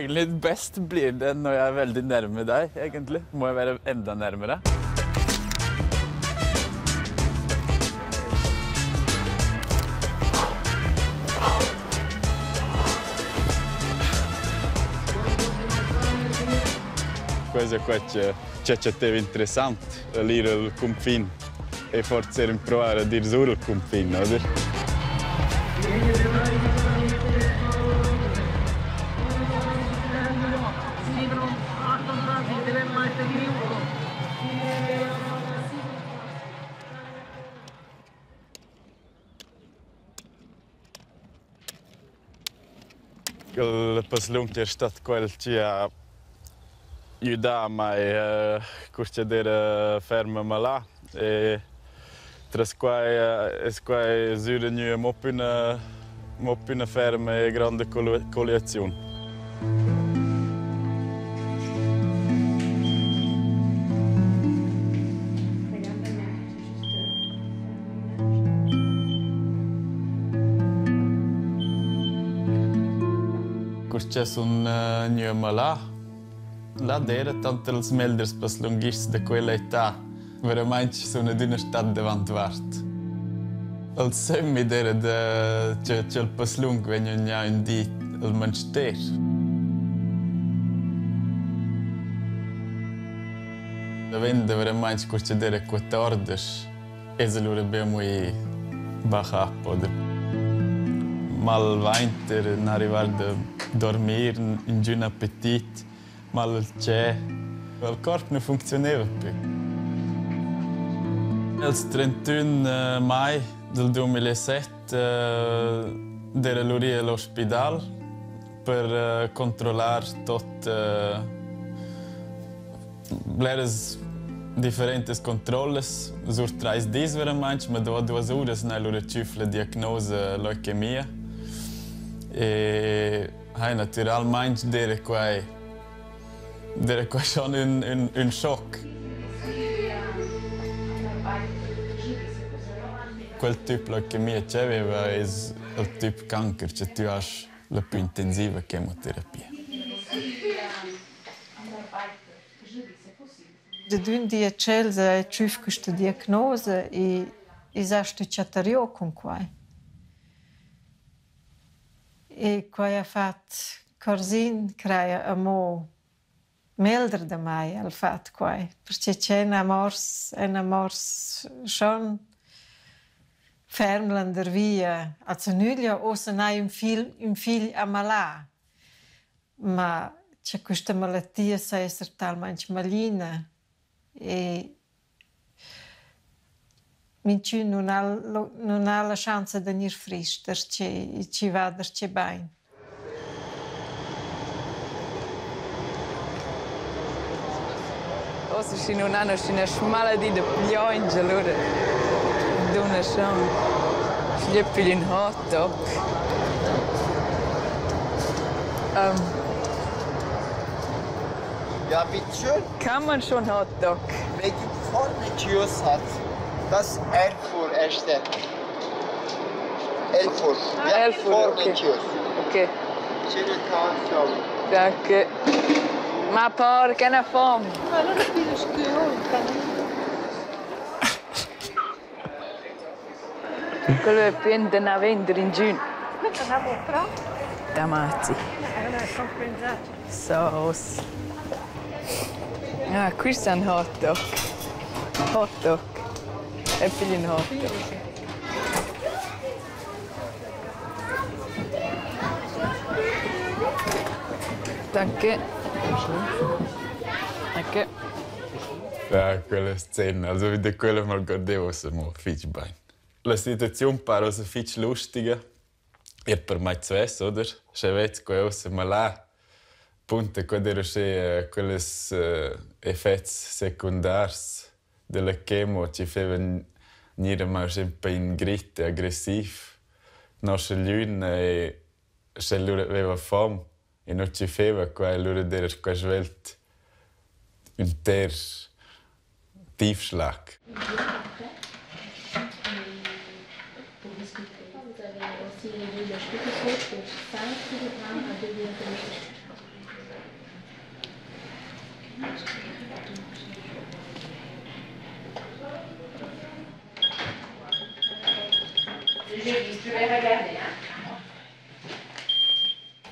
Egentlig best blir det når jeg er veldig nærme deg, egentlig. Må jeg være enda nærmere? Quai è quai che che chatteva interessant, l'ir al cunfin e forse er empruar ad ir sur il cunfin, oder? Il passlung è stat quel chi ha güdà mai cur ch'el era ferm amalà e tras quai es quai sür gnü amo plü üna amo plü üna ferma e gronda colliaziun. Cur cha sun gnü amalà, là d'eira tanter ils meglers passlunghists da quella età. Veramaing sun adüna stat davantvart. Il sömmi d'eira da cha cha'l passlung vegna gnà ün di al manster. Davent da veramaing cur ch'ad era quattordesch es alura be amo i bachap oder malvainter, n'arrivar da dormir, ingün appetit, mal al tschè. Il corp nu funcziuneva plü. Els 31 mai del 2007 d'eira lura i a l'ospidal per controllar tot Bleras differentas controllas sur trais dis veramaing, ma davo duos uras n'ha lura tschüf la diagnosa leucemia e hai natüralmaing d'eira quai d'eira quai schon ün ün ün schoc. Quel tip leucemia ch'aveva es il tip cancer cha tü hast la pü intensiva chemoterapia. Dad ün di a tschel s'ha tschüf quista diagnosa e i s'ha stü chattar giò cun quai. E quai ha fat Corsin craja amo meglder da mai ha'l fat quai, perche ch'el ha mors el ha mors schon ferm landervia a Zanüglia, uossa n'hai ün figl ün figl amalà. Ma cha quista malattia sa esser talmaing maligna e minchün nun ha nun ha la schanza da gnir frisch darcheu e chi va darcheu bain. Uossa schi nun han üna schmaladida plioingia lura duna schon schlippigl ün hotdog. Ja, bitteschön. Kann man schon Hotdog? Welche vorne Tür hat, das Erfurt erste. Erfurt. Ja, Erfurt, vorne okay. Tür. Okay. Schönen Tag, ciao. Danke. Ma porca na fom. Quello è pien da na vender ingün. Damazzi. Sauce. Ah, quist è ün hotdog. Hotdog. E pigl ün hotdog. Danke. Danke. Ja, quella scena, also vi da quella m'algordevo ussa mo fich bain. La situaziun para ussa fich lustiga, er per mai svess, oder? Sche vez quei ussa malà, punta quod era uschè quels effects secundars della chemo chi fevan gnir a mai uschè ün pain grit e aggressiv. Noscha glüna e sche lura veva fom e non ci feva quai, lura d'eira qua svelt ün ter tiefschlag.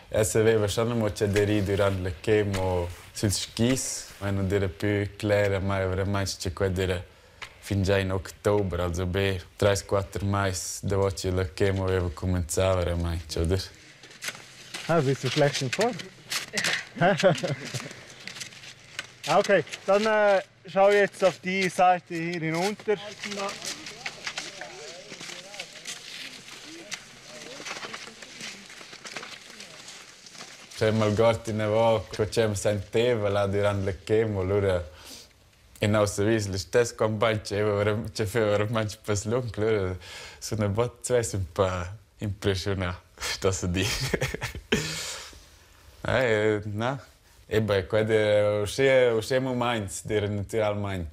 El saveva schon amo che dir durant la chemo süls skis, ma non era pü cler a mai veramaing che quai d'eira fingià in october, also be trais, quatter mais davo che la chemo aveva cumenzà veramaing, oder? Ah, bist du schlecht in Form? Okay, dann äh, schau jetzt auf die Seite hier hinunter. Sche m'algord inavò co ch'eu senteva là durant la chemo, lura eu n'ho savis listess quant bain ch'eu che feva veramaing passlung, lura suna bod svess ün pa impreschiunà, stossa dir. Na, e beh, quai d'eira uschè uschè mumaints d'eira natüralmaing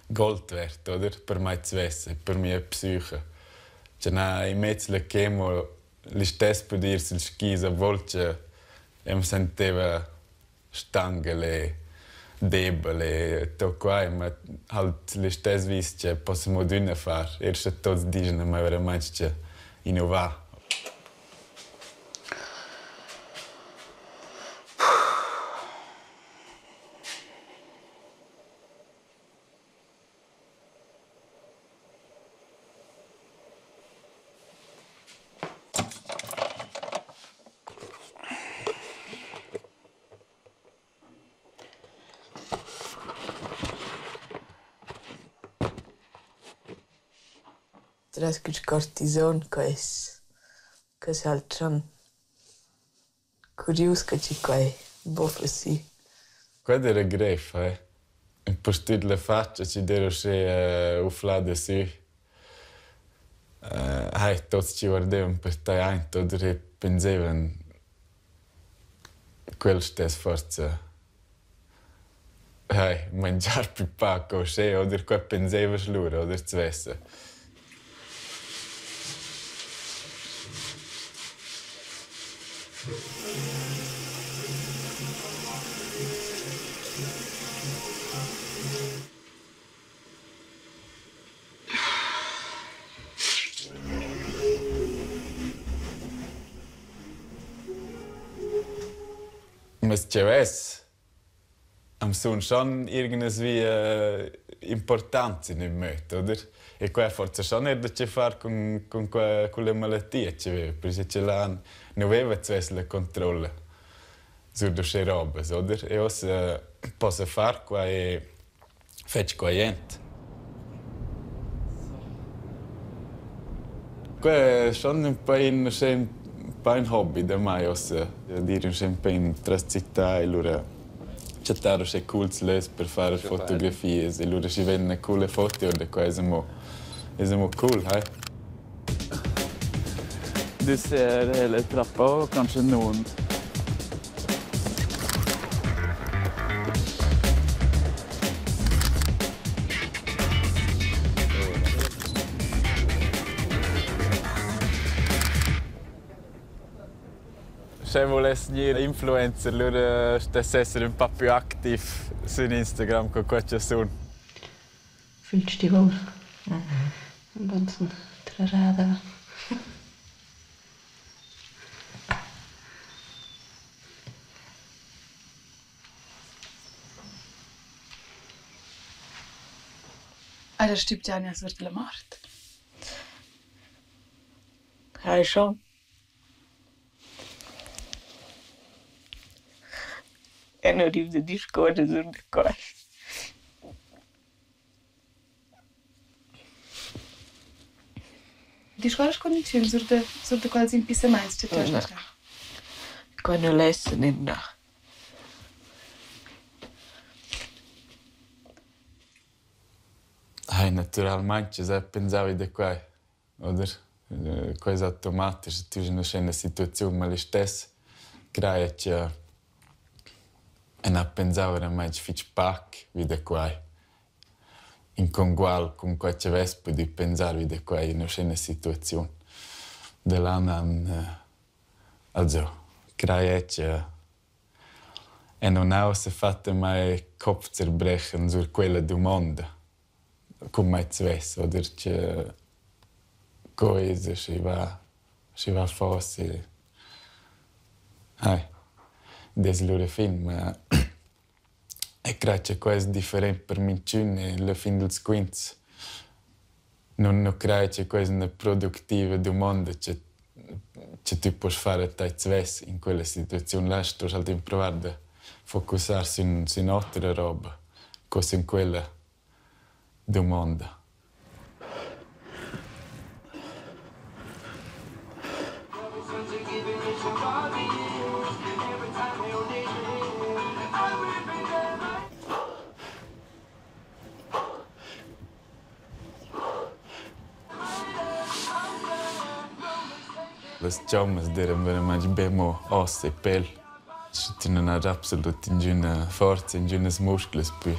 gold verd, oder? Per mai svess e per mia psiche. Che n'ha immez la chemo listess pudì ir süls skis a volt che eu m'senteva stanghel e debel e tot quai, ma halt listess vis che possa adüna far, eir scha tuots dischan a mai veramaing che i nu va. Tras quist cortison quai es quai es halt schon curius che chi quai boffa sü. Quai d'eira grev, eh. Impustüt la fatscha chi d'eira uschè uflada sü. Hai, tuots chi guardevan per tai aint oder e pensevan quel stess forsa hai, mangiar pü pac o uschè oder qua pensevast lura oder svessa. Ma sche vess am sun schon irgendwie important in ün möd, oder? E qua forsa schon eir da che far cun cun qua culla malattia chi veva, perche ch'ella han nu veva svess la controlla sur d'uschè robas, oder? E uossa possa far quai e fetsch quai jent. Quai è schon ün pa ün uschè ün pa ün hobby da mai uossa, dir uschè ün pa in tras città e lura chattar uschè cools lös per far fotografias e lura schi vegn üna coola foto or da quai es amo es amo cool, hai. Du ser hele trappa og kanskje noen. Sche vuless gnir influencer, lura stess esser ün pa pü activ sün Instagram co que cha sun. Fühlst dich wohl? Mhm. Ansonsten Trarada. Ella stübgia sur dalla mort. Hai schon. Eu nu riv da discuorrer sur da quai. Discuorras cun inchün sur da sur da quels impissamaints cha tü hast Na. Quai nu lessa nimna. Hai, natüralmaing chi s'ha pensà vi da quai, oder? Quai es automatic, sche tü es in üna situaziun, ma listess craja cha eu n'ha pensà veramaing fich pac vi da quai. In congual cun quai cha vess pudü pensar vi da quai in uschè situaziun. Da là nan also craja cha. E non ha ussa fatto mai Kopfzerbrechen sur quella dumonda, cun mai svess, oder che co es schi va schi va forse ai des lura fin, ma e crei che quai es different per minchün e la fin dels quints nun nu crei che quai es üna productiva dumonda che che tü poust far a tai svess in quella situaziun là stoust halt improvar da focussar sün sün otra roba co sün quella dumonda. Las chommas d'eiran veramaing be amo ossa e pel. Sche tü nun hast absolut ingüna forza, ingünas musclas pü,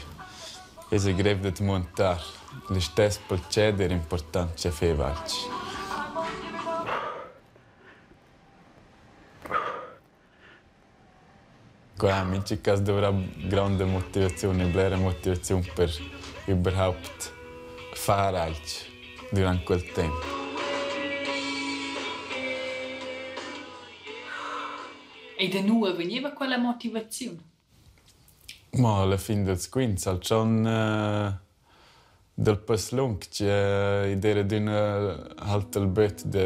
esa grev da tmuantar. Listess pel ceder important cha feva alch. Qua in mincha cas dovrà gronda motivaziun e blera motivaziun per überhaupt far alch durant quel temp. E da nua vegniva quella motivaziun? Ma alla fin dals quints ha'l schon dal passlung che id era adüna halt il böt da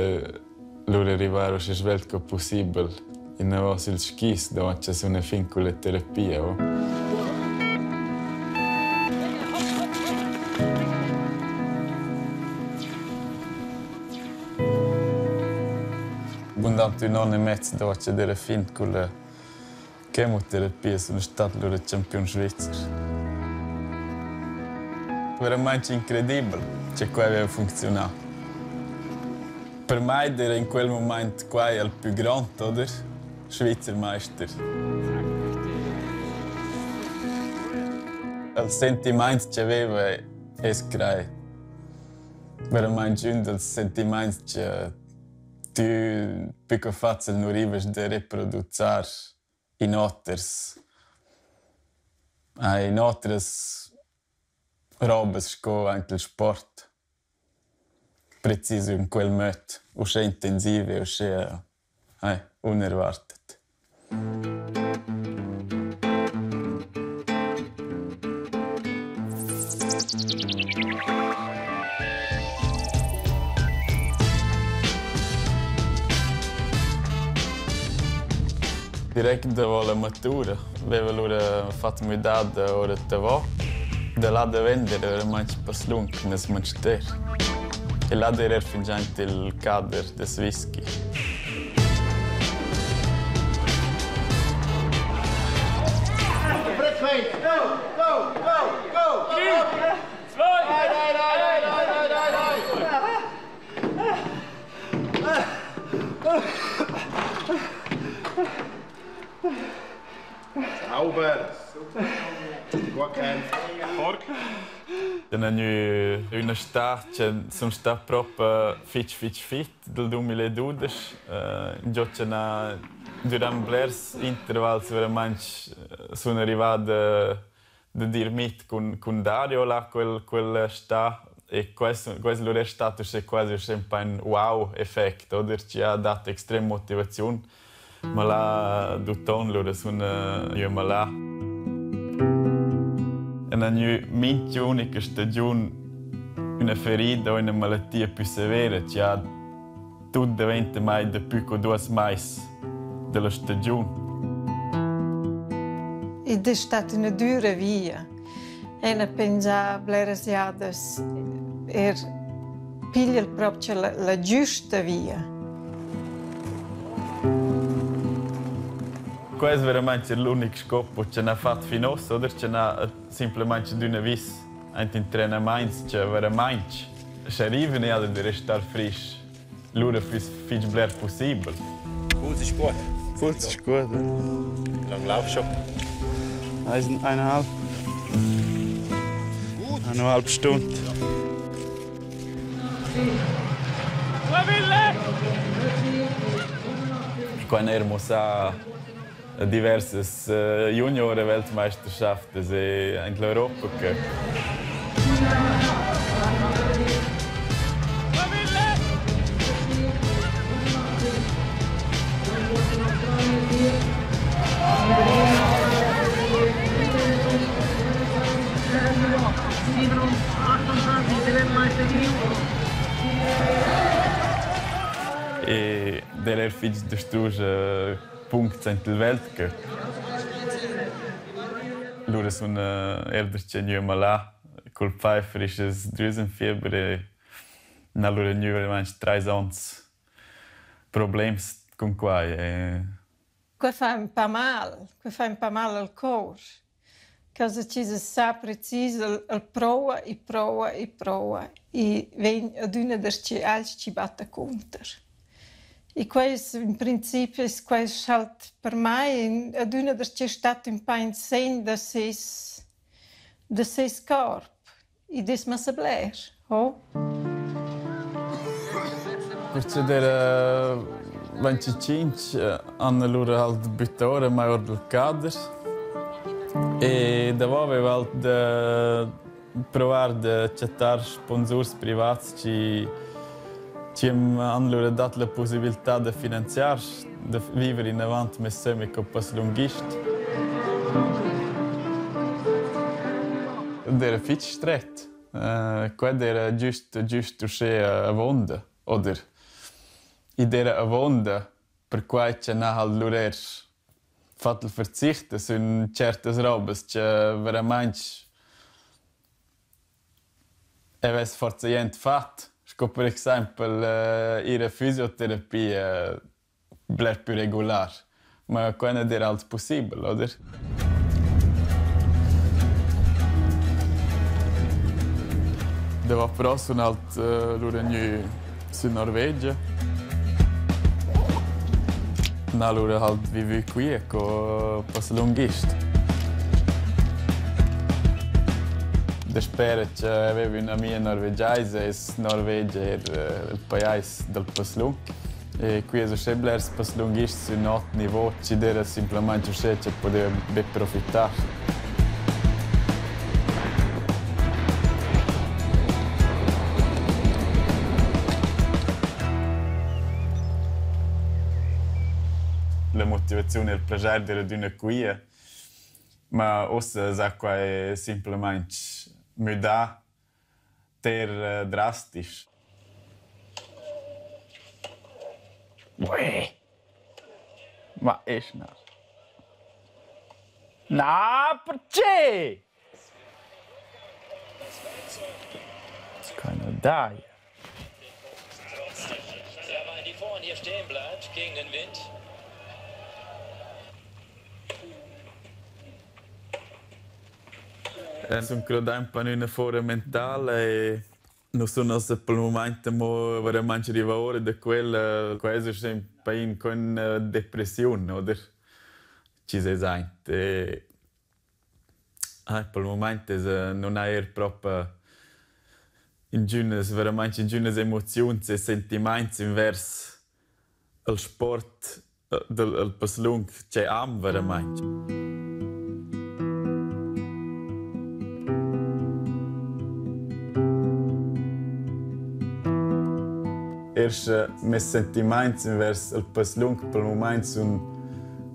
lura rivar uschè svelt co pussibel inavos ils skis davant cha sun a fin culla terapia, o. Bundant ün on e mez davo ch'el era fin culla chemoterapia sun stat lura champiun svizzer. Veramaing incredibel che quai aveva funcziunà. Per mai era in quel mumaint quai il pü grond, oder? Schweizer Meister. Il sentimaint ch'aveva es crei veramaing ün dals sentimaints che tü pü che facil nu rivast da reproducar in oters in otras robas sco aint il sport. Precis in quel möd, uschè intensiv e uschè unerwartet. Direct davo la matura veva lura fat müdada our a Tavò. Da là davent era veramaing passlung nel Mustér. E là d'eira eir fingià aint il cader da Swisski. Go, go, go, go! Zwei! Nein, nein, nein, nein, nein, nein, nein! Sauber! Gut gekämpft. Porc. Dann han gnü üna stà cha sun stat propa fich fich fit dal 2012, ingio cha n'ha dürant blers intervals veramaing sun arrivà da da dir mit cun cun Dario là quel quella stà e quest quest lura es stat uschè quasi uschè ün pa ün wow-effect, oder? Chi ha dat extrem motivaziun. Ma là d'uton lura sun gnü amalà. E n'ha gnü minch'unica stagiun üna ferida o üna malattia pü severa chi ha tut daventa mai dapü co duos mais da la stagiun. Id es stat üna düra via. Eu n'ha pensà bleras jadas eir piglia'l propcha la la giüsta via. Quai es veramaing l'unic scopo cha n'ha fat fin uossa, oder cha n'ha simplamaing adüna vis aint in trenamaints cha veramaing scha rivan eir da restar frisch, lura füss fich bler pussibel. Puls ist gut. Puls ist gut, ja. Wie lange laufst du schon? Eineinhalb. Gut. Eineinhalb Stunden. Qua n'eir muossà Diversas Junioren-Weltmeisterschaften in l'Europa Cup. E d'el er fitg dastrusch puncts aint il Weltcup. Lura sun eir darcheu gnü amalà cul Pfeifferisches Drüsenfieber e n'ha lura gnü veramaing trais ons problems cun quai e Quai fa ün pa mal, quai fa ün pa mal al cour. Causa chi sa precis, el el prouva e prouva e prouva e vegn adüna darcheu alch chi batta cunter. E quai es in principi es quai halt per mai adüna darcheu stat ün pa in segn da seis da seis corp. Id es massa bler, ho? Perche d'eira 25 han alura halt büttà ora mai our dal cader e davo aveva halt da provar da chattar sponsurs privats chi chi han lura dat la pussibiltà da finanziar da viver inavant meis sömmi co passlunghist. D'eira fich stret. Quai d'eira güst güst uschè avonda, oder i d'eira avonda perquai cha n'ha lura eir fat il verzicht sün tschertas robas cha veramaing Eu vess forsa jent fat, sco per exaimpel ir a fisioterapia bler pü regular, ma quai nu d'eira als pussibel, oder? Davo però sun halt lura gnü sün Norvegia. N'ha lura halt vivü quia co passlunghist. Daspera cha aveva ün'amia norvegiaisa es Norvegia eir il pajais dal passlung. E qui es uschè blers passlunghists sün ot nivo chi d'eira simplamaing uschè cha pudeva be profitar. La motivaziun e il plaschair d'eira adüna quia, ma uossa s'ha quai simplamaing müdà ter drastic. Uei. Ma eschna. Na, perche? Keine dai. Hier stehen bleibt gegen den Wind. Sun crodà ün pa in üna fora mentala e nu sun uossa pel mumaint amo veramaing rivà oura da quella. Quai es uschè ün pain con depressiun, oder? Chi s'es aint e pel mumaint esa nun ha eir propa ingünas veramaing ingünas emoziuns e sentimaints invers il sport dal il passlung che am veramaing. Eir sche meis sentimaints invers il passlung pel mumaint sun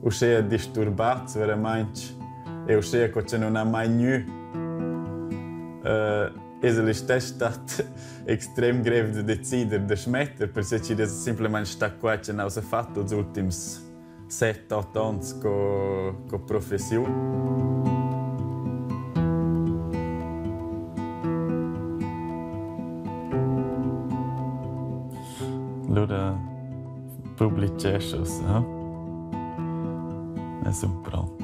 uschea disturbats veramaing e uschea co cha nun ha mai gnü es el listess stat extrem grev da decider da smetter, perche chi'd es simplamaing stat qua cha n'haus fat ils ultims set, ot ons co, co professiun. Lura publicheschas, eh? Es sun pront.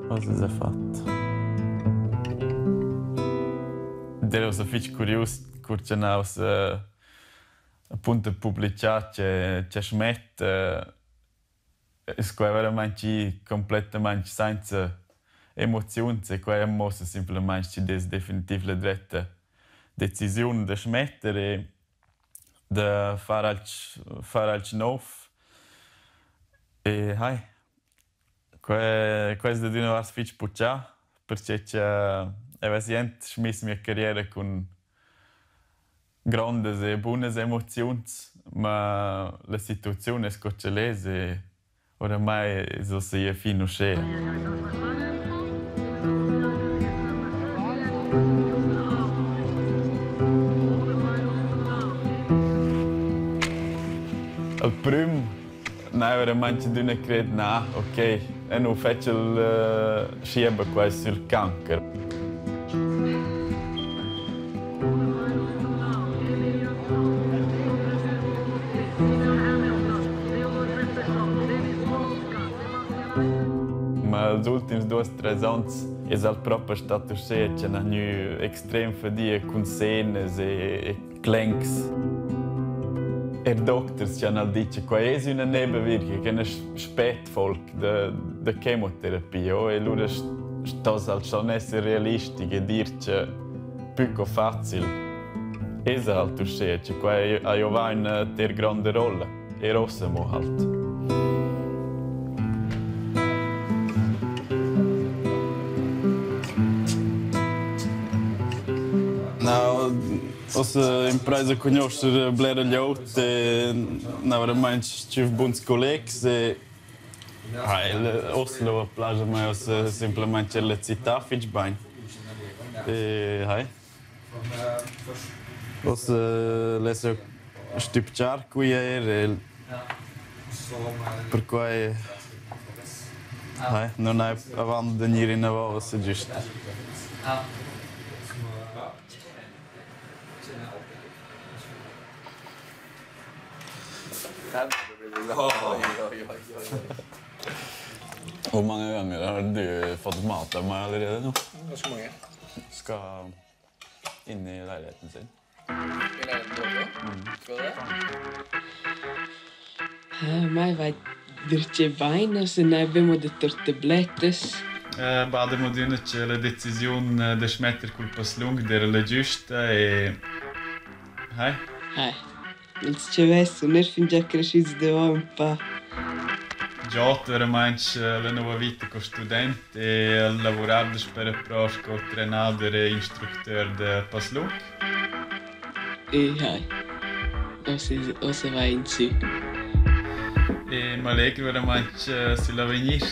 Was es fat? D'ero so fich curius cur cha n'haus appunto publichà che che schmet Es quai veramaing gnü complettamaing sainza emoziuns e quai am muossa simplamaing chi'd es definitiv la dretta. decisiun da smetter e da far alch far alch nouv. E hai, quai quai es dad üna vart fich puchà, perche cha eu vess jent schmiss mia carriera cun grondas e bunas emoziuns, ma la situaziun es co ch'el es e oramai es uossa ia fin uschea. Al prüm n'hai veramaing adüna cret na, okay, eu nu fetsch il schieba quai sül canker. Ma els ultims duos, tres ons es el propi stat uschè cha n'ha gnü extrem fadia cun scenas e clenchs. Er doctors chi han dit cha quai es üna Nebenwirkung, che na spet folk da da chemoterapia oh, e lura stos al schon esser realistic e dir cha pü co facil esa halt uschè, cha quai ha giovà üna ter gronda rolla. Er uossa amo halt. Na, uossa impraisa cugnuoscher blera glieud e n'ha veramaing tschüf buns collegs e Oslo plascha a mai ussa simplamaing la cità fich bain. E hai. Ussa less eu stübgiar qui eir e perquai hai, nun hai avant da gnir inavo ussa güst. Hvor mange ganger har du fått mat av meg allerede nå? Ganske mange. Skal inn i leiligheten sin. I leiligheten vår òg? Skal du det? Mai vai darcheu bain, ussa n'hai be mo da tour tablettas. Badem adüna che la decisiun da schmetter cul passlung d'eira la giüsta e hai. Hai. Els tschevess sun eir fingià creschüts davo ün pa. Giot veramaing la nouva vita co student e lavurar daspera pro sco trenader e instructur da passlung. E hai. Uossa uossa va insü. E m'allegr veramaing sül avegnir.